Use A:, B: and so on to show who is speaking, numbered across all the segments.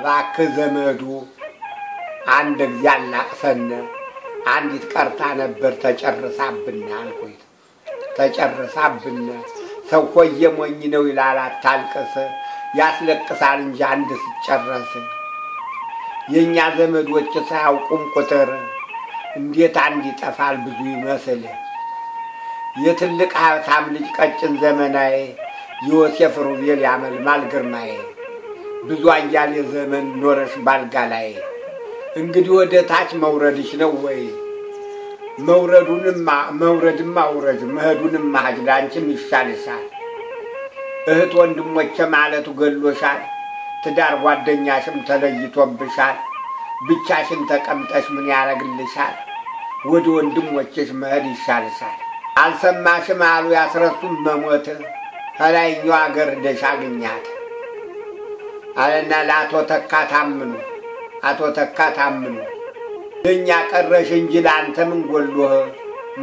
A: እባክህ ዘመዱ አንድ ጊዜ አላቅሰን፣ አንዲት ቀርታ ነበር ተጨርሳብን አልኩት። ተጨርሳብን ሰው ሆየ ሞኝ ነው ይላል፣ አታልቅስ ያስለቅሳል እንጂ አንድ ሲጨረስ። የእኛ ዘመዶች ሳያውቁም ቁጥር እንዴት አንድ ይጠፋል ብዙ ይመስል። የትልቅ ሀብታም ልጅ ቀጭን ዘመናዬ ዮሴፍ ሩቤል ያመልማል ግርማዬ፣ ብዙ አያሌ ዘመን ኖረሽ ባልጋ ላይ፣ እንግዲህ ወደ ታች መውረድሽ ነው ወይ? መውረዱንማ መውረድማ ውረጅ መሄዱንማ ሂጅ ላንቺም ይሻልሻል። እህት ወንድሞቼ ማለቱ ገሎሻል። ትዳር ጓደኛሽም ተለይቶብሻል። ብቻሽን ተቀምጠሽ ምን ያረግልሻል? ወደ ወንድሞችሽ መሄድ ይሻልሻል። አልሰማሽም አሉ ያስረሱም መሞት፣ ከላይኛው አገር ሄደሽ አግኛት አለና ለአቶ ተካ ታምኑ፣ አቶ ተካ ታምኑ ለእኛ ቀረሽ እንጂ ለአንተ ምን ጎሎህ?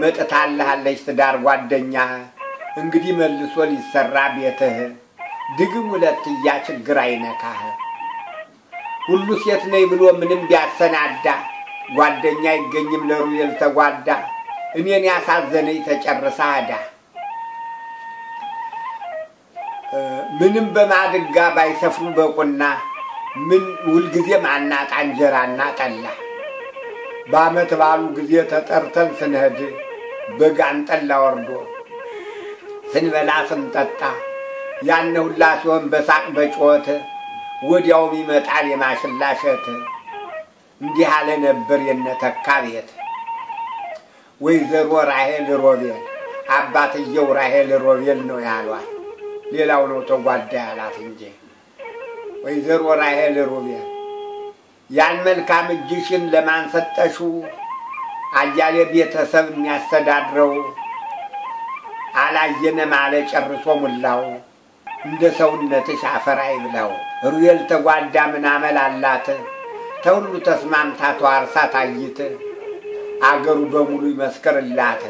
A: መጥታልሃለች ትዳር ጓደኛህ፣ እንግዲህ መልሶ ሊሰራ ቤትህ፣ ድግም ሁለትያ ችግር አይነካህ። ሁሉ ሴት ነኝ ብሎ ምንም ቢያሰናዳ ጓደኛ አይገኝም ለሩቤል ተጓዳ፣ እኔን ያሳዘነኝ ተጨርሳ ዕዳ። ምንም በማድጋ ባይሰፍሩ በቁና ምን ሁልጊዜም አናጣ እንጀራና ጠላ። በዓመት ባሉ ጊዜ ተጠርተን ስንሄድ በጋን ጠላ ወርዶ ስንበላ ስንጠጣ ያነ ሁላ ሲሆን በሳቅ በጩኸት ወዲያውም ይመጣል የማሽላ እሸት። እንዲህ አለ ነበር የነተካ ቤት። ወይዘሮ ራሄል ሮቤል አባትየው ራሄል ሮቤል ነው ያሏት፣ ሌላው ነው ተጓዳ ያላት እንጂ። ወይዘሮ ራሄል ሮቤል ያን መልካም እጅሽን ለማን ሰጠሽው? አያሌ ቤተሰብ የሚያስተዳድረው አላየንም አለ ጨርሶ ሙላው። እንደ ሰውነትሽ አፈር አይብላው። ሩቤል ተጓዳ ምን አመል አላት? ተሁሉ ተስማምታ ተዋርሳ ታይት፣ አገሩ በሙሉ ይመስክርላት።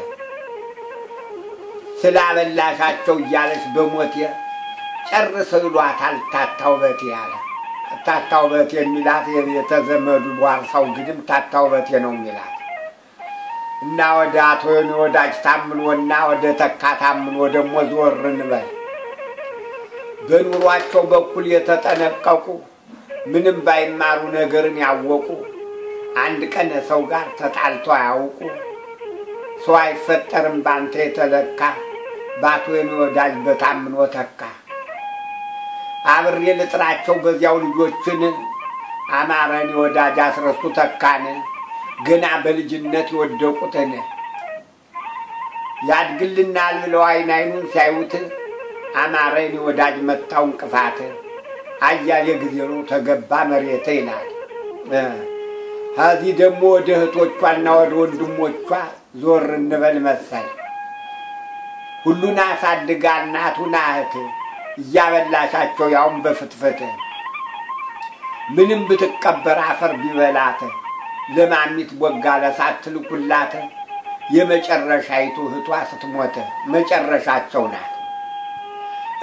A: ስላበላሻቸው እያለች በሞቴ ጨርሰው ይሏታል ታታው በቴ አለ። ታታው በቴ የሚላት የቤተ ዘመዱ ዋርሳው ግድም ታታው በቴ ነው የሚላት። እና ወደ አቶ ወዳጅ ታምኖና ወደ ተካ ታምኖ ደግሞ ዞር እንበል። በኑሯቸው በኩል የተጠነቀቁ ምንም ባይማሩ ነገርን ያወቁ አንድ ቀን ሰው ጋር ተጣልቶ አያውቁ። ሰው አይፈጠርም ባንተ የተለካ በአቶ ወዳጅ በታምኖ ተካ። አብሬ ልጥራቸው በዚያው ልጆችን አማረን ወዳጅ አስረሱ ተካን ገና በልጅነት የወደቁትን ያድግልናል ብለው አይን አይኑን ሲያዩት አማረን ወዳጅ መታው እንቅፋት አያሌ ጊዜ ነው ተገባ መሬት ይላል። ከዚህ ደግሞ ወደ እህቶቿና ወደ ወንድሞቿ ዞር እንበል መሰል። ሁሉን አሳድጋ እናቱን እህት እያበላሻቸው ያውም በፍትፍት ምንም ብትቀበር አፈር ቢበላት ለማሚት ቦጋለ ሳትልኩላት የመጨረሻይቱ እህቷ ስትሞት መጨረሻቸው ናት።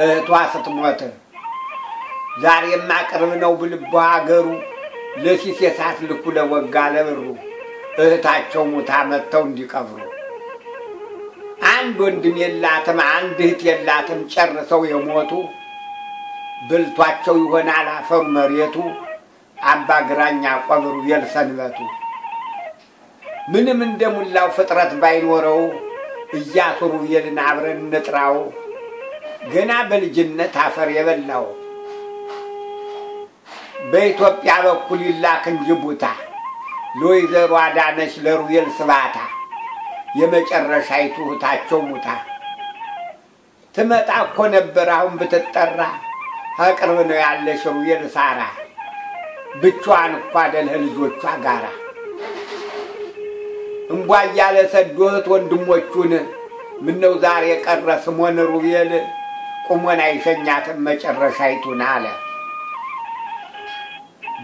A: እህቷ ስትሞት ዛሬማ ቅርብ ነው ብልቦ አገሩ ለሲሴ ሳትልኩ ለቦጋለ ብሩ እህታቸው ሙታ መጥተው እንዲቀብሩ አንድ ወንድም የላትም አንድ እህት የላትም ጨርሰው የሞቱ ብልቷቸው ይሆናል አፈሩ መሬቱ አባ ግራኝ ቆብሩ የልሰንበቱ ምንም እንደሙላው ፍጥረት ባይኖረው ኢያሱ ሩቤልን አብረን እንጥራው ገና በልጅነት አፈር የበላው በኢትዮጵያ በኩል ይላክ እንጂ ቡታ ለወይዘሮ አዳነች ለሩቤል ስባታ የመጨረሻይቱ እህታቸው ሙታ ትመጣ እኮ ነበር አሁን ብትጠራ ከቅርብ ነው ያለሽ ሩቤል ሳራ ብቻዋን እኮ አይደል ልጆቿ ጋራ እንቧ እያለ ሰዶ እህት ወንድሞቹን ምነው ዛሬ ቀረ ስሞን ሩቤል ቁሞን አይሸኛትም መጨረሻይቱን አለ።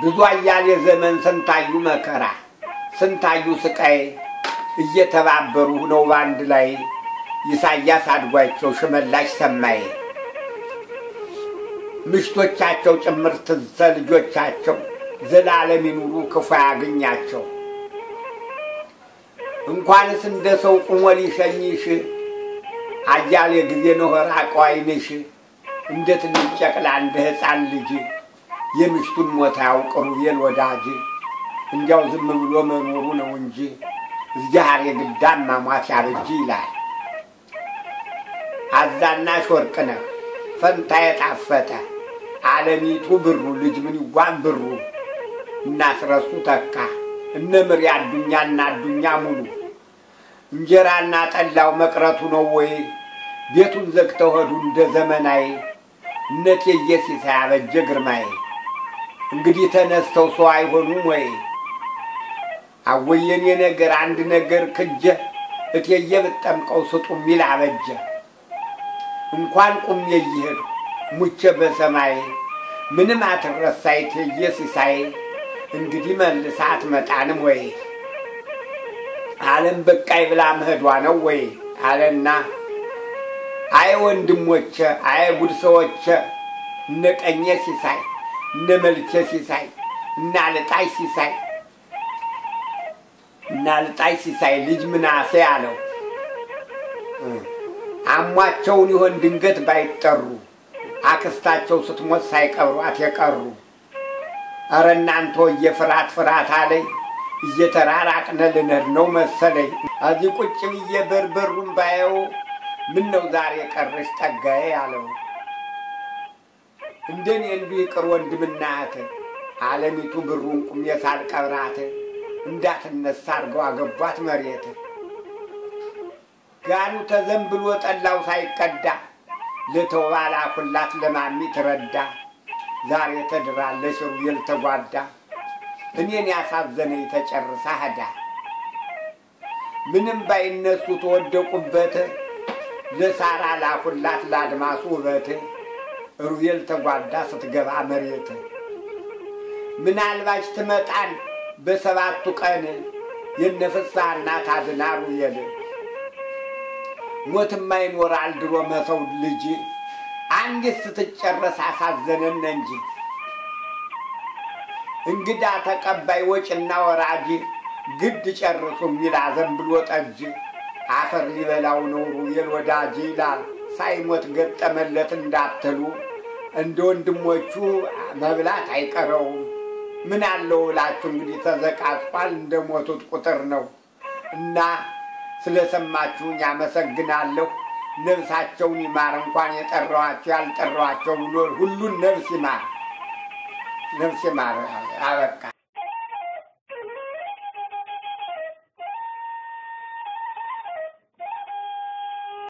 A: ብዙ አያሌ ዘመን ስንታዩ መከራ ስንታዩ ስቃይ እየተባበሩ ነው በአንድ ላይ ኢሳያስ አድጓቸው ሽመላሽ ሰማይ ምሽቶቻቸው ጭምር ትዘ ልጆቻቸው ዘላለም ይኑሩ ክፉ ያገኛቸው። እንኳንስ እንደ ሰው ቁሞ ሊሸኝሽ አያሌ ጊዜ ነው ራቀው ዓይንሽ። እንደ ትንሽ ጨቅላ እንደ ሕፃን ልጅ የምሽቱን ሞት አያውቅ ሩቤል ወዳጅ። እንዲያው ዝም ብሎ መኖሩ ነው እንጂ እግዚአብሔር የግድ አሟሟት ያብጅ ይላል። አዛናሽ ወርቅነህ ፈንታ የጣፈጠ አለሚቱ ብሩ ልጅ ምን ይዋብ ብሩ እናስረሱ ተካ እነ ምሪ አዱኛ እና አዱኛ ሙሉ እንጀራና ጠላው መቅረቱ ነው ወይ? ቤቱን ዘግተው ሄዱ እንደ ዘመናዊ እነ እቴጌ ሲሳይ አበጀ ግርማዬ። እንግዲህ ተነስተው ሰው አይሆኑም ወይ? አወየኔ ነገር አንድ ነገር ክጀ እቴጌ ብትጠምቀው ስጡ የሚል አበጀ። እንኳን ቁሜ እየሄድኩ ሙቼ በሰማይ ምንም አትረሳይ እቴጌ ሲሳይ። እንግዲህ መልሳ አትመጣንም ወይ? ዓለም በቃይ ብላ መሄዷ ነው ወይ አለና አይ ወንድሞቼ፣ አይ ጉድ ሰዎቼ፣ እነ ቀኜ ሲሳይ፣ እነ መልኬ ሲሳይ፣ እነ አልጣይ ሲሳይ፣ እነ አልጣይ ሲሳይ ልጅ ምናሴ አለው። አሟቸውን ይሆን ድንገት ባይጠሩ አክስታቸው ስትሞት ሳይቀብሯት የቀሩ። ኧረ እናንተ ወየ ፍርሃት ፍርሃት አለኝ እየተራራቅነ ልንሄድ ነው መሰለኝ። እዚህ ቁጭ ብዬ በርበሩን ባየው ምን ነው ዛሬ ቀረሽ ጠጋዬ አለው። እንደኔ እንዲሁ ይቅር ወንድምና እህት አለሚቱ ብሩን ቁሜ ሳልቀብራት እንዳትነሳ አድርገው አገቧት መሬት። ጋኑ ተዘንብሎ ጠላው ሳይቀዳ ለተውባ ላኩላት ለማሚ ትረዳ። ዛሬ ተድራለች ሩቤል ተጓዳ እኔን ያሳዘነኝ ተጨርሳ ሄዳ። ምንም ባይነሱ ተወደቁበት ለሳራ ላኩላት ለአድማሱ ውበት ሩቤል ተጓዳ ስትገባ መሬት። ምናልባች ትመጣን በሰባቱ ቀን የነፍስሐ እናት አድና ሩቤል። ሞትማ ይኖራል ድሮ መሰው ልጅ አንዲት ስትጨረስ አሳዘነን እንጂ። እንግዳ ተቀባይ ወጭና ወራጅ ግድ ጨርሱ የሚል አዘንብሎ ጠጅ አፈር ሊበላው ነው ሩቤል ወዳጅ ይላል። ሳይሞት ገጠመለት እንዳትሉ እንደ ወንድሞቹ መብላት አይቀረውም። ምን አለው ብላችሁ እንግዲህ ተዘቃዝቋል። እንደ ሞቱት ቁጥር ነው እና ስለሰማችሁኝ አመሰግናለሁ። ነፍሳቸውን ይማር። እንኳን የጠራኋቸው ያልጠራኋቸው ብሎ ሁሉን ነፍስ ይማር፣ ነፍስ ይማር። አበቃ።